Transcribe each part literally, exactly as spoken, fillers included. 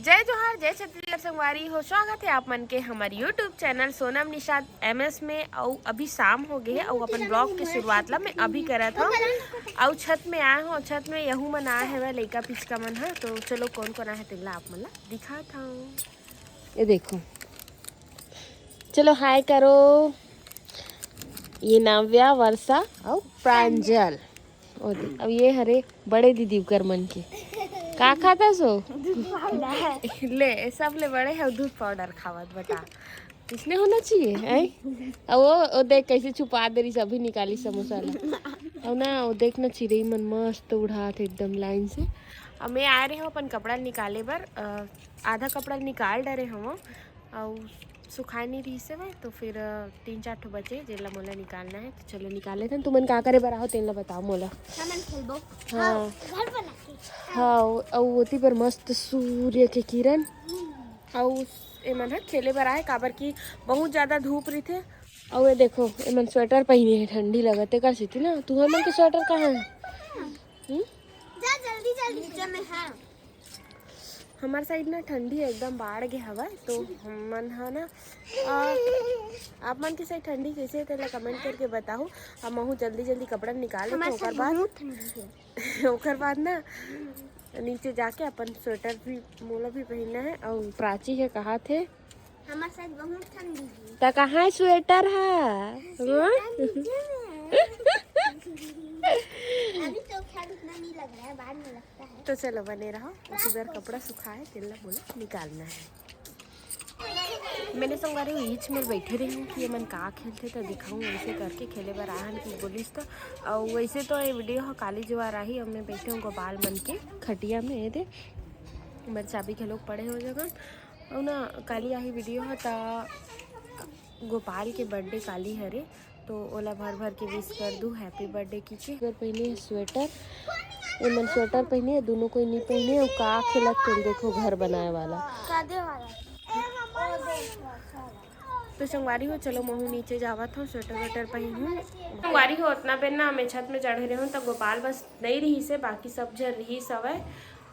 जय जोहार, जय छत्तीसगढ़ संगवारी हो। स्वागत है आप मन के हमर YouTube channel Sonam Nishad MS में। अउ अभी शाम हो गए है अउ अपन ब्लॉग के शुरुआत ला मैं अभी करत हूँ। अउ छत में आए हूँ, छत में यहू मन आए हवे लइका पिचका मन ह। तो चलो कोन कोन आए है तेला आप मन ला दिखात हूँ। ये देखो, चलो हाय करो। ये नव्या, वर्षा अउ प्रांजल। ओ दे, अब ये हरे बड़े दीदी उकर मन के। का खाता सो? ले, सबले बड़े है दूध पाउडर खावत बेटा। इसने होना चाहिए, हैं? अब वो, वो देख कैसे छुपा दे रही, अभी निकाली समोसा ला। अब ना, वो देख ना, चिरई मन मस्त उड़ात हे एकदम लाइन से। अब मैं आए रहे हूँ अपन कपड़ा निकाले बर, अ, आधा कपड़ा निकाल डरे हूँ, अउ सुखाए नहीं रही से भाई, तो फिर, अ, तीन चार ठो बचे, जेला मोला निकालना है। तो चलो निकाल लेते हैं। तुमन का करे बर आहो, तेन ला बताओ मोला। हमन खेलबो। हाँ। घर बना के। हाँ, अउ ओती पर मस्त सूर्य के किरण। अउ एमन ह खेले बर आए, काबर कि बहुत ज्यादा धूप रहिथे। अउ ये देखो, एमन स्वेटर पहिने हे, ठंडी लगत हे, कर सेती ना। तुहर मन के स्वेटर कहाँ है? हम्म? जा जल्दी जल्दी, नीचे में है। हमार साइड ना ठंडी एकदम बाढ़ गे हवय, तो हमन ह ना, अ, आप मन के साइड ठंडी कैसे हे, तेला कमेंट करके बताहू। अब महू जल्दी जल्दी कपड़ा निकाल लेथन, हमार ओकर साइड बाद बहुत ठंडी है। ओकर बाद ना नीचे जाके अपन स्वेटर भी, मोला भी पहनना है। अउ प्राची है, कहा थे हमार साइड बहुत ठंडी है। त कहाँ है स्वेटर है? हाँ? नीचे में है। अभी तो ठंड इतना नहीं लग रहा है, बाद में लगता है। तो चलो बने रहो, उसी बार कपड़ा सुखाए, तेला मोला निकालना है। मैंने संगवारी बीच में बैठे रही हूँ कि ये मन का खेलते तो दिखाऊँ, वैसे करके खेले बर आहन की बोलिस तो। और वैसे तो ये वीडियो ह काली जुआर आही। अब मैं बैठे हूँ गोपाल मन के खटिया में, ये दे, मेरे चाबी के लोग पड़े हो जगह। और ना, काली आही वीडियो ह, त गोपाल के बर्थडे काली हरे, तो ओला भर भर के विश कर दू, हैप्पी बर्थडे की के। अगर पहने है स्वेटर, एमन स्वेटर पहने है, दोनों कोई नहीं पहने, और का खेलत तेल देखो, घर बनाए वाला। कादे वाला? तो संगवारी हो, चलो महू नीचे जावत हूँ, स्वेटर वेटर पहनूँ। संगवारी हो, उतना बेर ना मैं छत में चढ़े रहे हूँ, तो गोपाल बस नहीं रही से, बाकी सब झन रही सवय।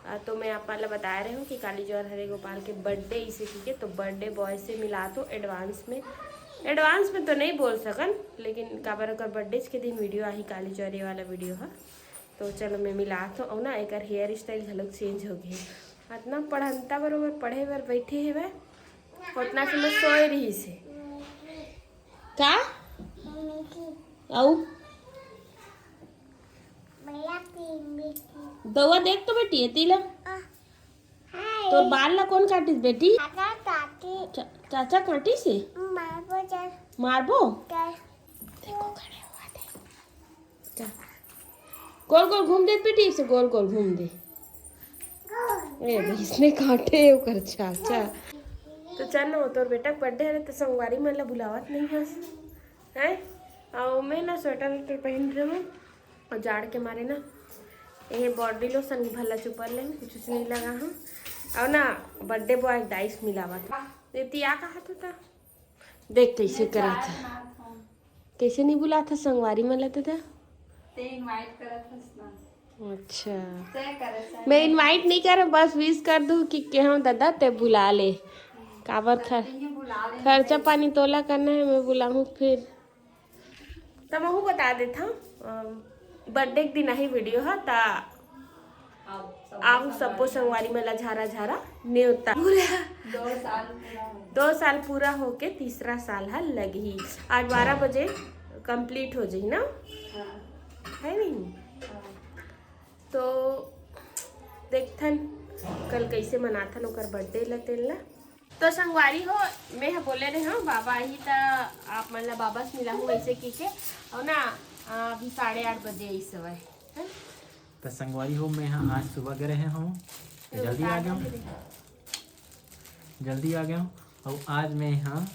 आ, तो मैं आप मन ला बताए रहे हूँ कि काली ज्वार हरे गोपाल के बर्थडे इसे की के, तो बर्थडे बॉय से मिला तो एडवांस में, एडवांस में तो नहीं बोल सकन, लेकिन काबर ओकर बर्थडे के दिन वीडियो आही काली ज्वार, ये वाला वीडियो ह। तो चलो मैं मिला तो, अउ ना एकर हेयर स्टाइल घलोक चेंज हो गई। इतना पढ़ंता बरोबर पढ़े बर बैठे हेवय, उतना से मैं सोए रही से। का? अउ दवा देख तो बेटी, एती ला। तोर बाल ला कौन काटिस बेटी? चा-, चाचा काटिस हे? मारबो। देखो, खड़े हुआ थे। गोल गोल घूम दे बेटी, इसे गोल गोल घूम दे। ए, इसने काटे ओकर चाचा। तो चल ना, तोर बेटा के बर्थडे हरे, तो संगवारी मन ला बुलावत नहीं हस, हैं? अउ मैं ना स्वेटर वेटर पहन रहे हूँ, अउ जाड़ के मारे ना ये बॉडी लोशन भला चुपर ले, कुछ नहीं लगा हूँ। अउ ना, बर्थडे बॉय डाइस मिलावत। ये तिया कहा था, देख कैसे करत हे। कैसे नहीं बुलात हे संगवारी मन ला त? ते इनवाइट करत हस ना। अच्छा। ते करे से मैं इनवाइट नहीं करव, बस विश कर दू कि केहूँ दादा ते बुला ले। काबर खर-, खर्चा पानी तोला करना है, मैं बुलाहूँ फिर। त महू बता देत हूँ, अम, बर्थडे के दिन आही वीडियो ह, त आहू सब्बो संगवारी मन ला झारा झारा नेवता। दो साल पूरा हो, दो साल पूरा होके तीसरा साल ह लगही। आज बारह बजे कंप्लीट हो जाही ना, हाँ। है नहीं? हाँ। तो देखथन कल कैसे मनाथन ओकर बर्थडे ला, तेन ला। तो संगवारी हो, मैं ह बोले रहे हूँ बाबा आही त आप मन ला बाबा से मिलाहूँ ऐसे की के, और ना, अभी साढ़े आठ बजे आई सवय। त संगवारी हो, मैं ह आज सुबह गए रहे हूँ, जल्दी आ गया हूँ, जल्दी आ गया हूँ। और आज मैं ह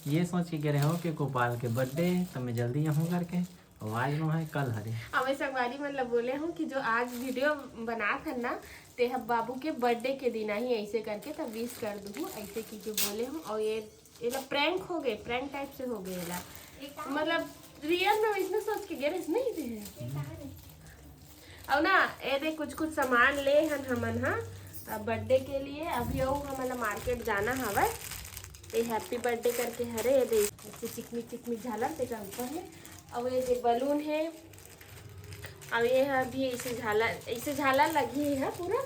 ये सोच के गए रहे हूँ कि गोपाल के बर्थडे, त मैं जल्दी आऊँ करके। और आज नो है, कल हरे। अब मैं संगवारी मन ला बोले हूँ कि जो आज वीडियो बनात हन ना, ते ह बाबू के बर्थडे के दिन आही ऐसे करके, त विश कर दूँ ऐसे की के बोले हूँ। और ये एला प्रैंक हो गए, प्रैंक टाइप से हो गए एला, मतलब रियल में वैसने सोच के गे रहिस नहीं थे। अउ ना, ए दे कुछ कुछ सामान ले हन हमन हा, अब बर्थडे के लिए अभी अउ हमन ला मार्केट जाना हवय। ये हैप्पी बर्थडे करके हरे, ये दे, ऐसे चिकमिक चिकमिक झालर तेकर ऊपर में, अउ ये दे बलून हे, अउ ये ह भी ऐसे झालर, ऐसे झालर लगही है पूरा।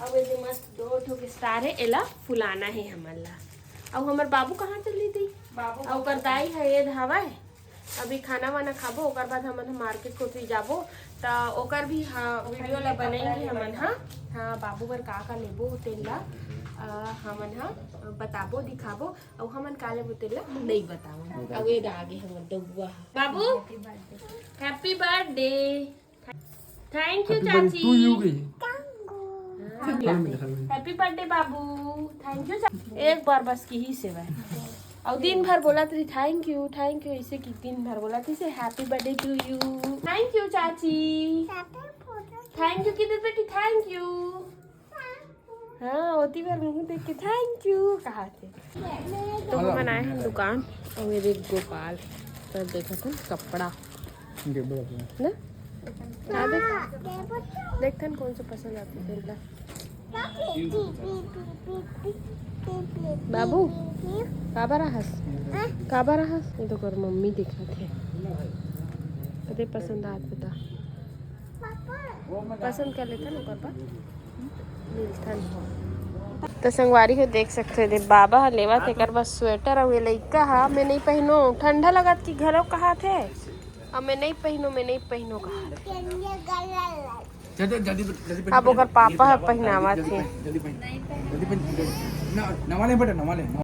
अउ ये दे मस्त दो ठो के स्टार है, एला फुलाना है हमन ला। अउ हमर बाबू कहाँ चली दी? बाबू अउ ओकर दाई है ये हवय। अभी खाना वाना खाबो, ओकर बाद हमन ह मार्केट कोती जाबो, त ओकर भी, हाँ, वीडियो ला बनाएंगे हमन, हाँ। हाँ, बाबू बर का का लेबो तेन ला, अ, हमन ह बताबो, दिखाबो, अउ हमन का लेबो तेन ला नई बताबो। अउ ये आगे हमर दउआ ह। बाबू, हैप्पी बर्थडे। थैंक यू चाची। टू यू भी। हाँ, हैप्पी बर्थडे बाबू। थैंक यू चाची। एक बार बस की ही सेवा है। अउ दिन भर बोलत रही थैंक यू, थैंक यू, इसे कि दिन भर बोलत रही से happy birthday to you. Thank you चाची। थैंक यू किधर बेटी, थैंक यू। हाँ, ओती बार मुँह देख के थैंक यू कहा थे। तो हमन आए हैं दुकान अउ ये देख गोपाल, तो देखत हन कपड़ा। ना? हाँ, देख। देखथन कौन सा पसंद आथे तेन ला। बाबू, काबर आहस? काबर आहस? ये तो कर मम्मी दिखत हे। कते पसंद आत बता। पसंद कर लेथन ओकर बाद मिलथन। तो संगवारी हो देख सकते दे, बाबा ह लेवत हे एकर बस स्वेटर, अउ ये लइका ह मैं नहीं पहनो, ठंडा लगत कि घरो कहात हे। अब मैं नहीं पहनो, मैं नहीं पहनो कहा। चल, चल, जल्दी, जल्दी पहन, अब ओकर पापा ह पहनावत हे। जल्दी पहन, जल्दी पहन, जल्दी। ना, नवा ले बेटा, नवा ले, नवा।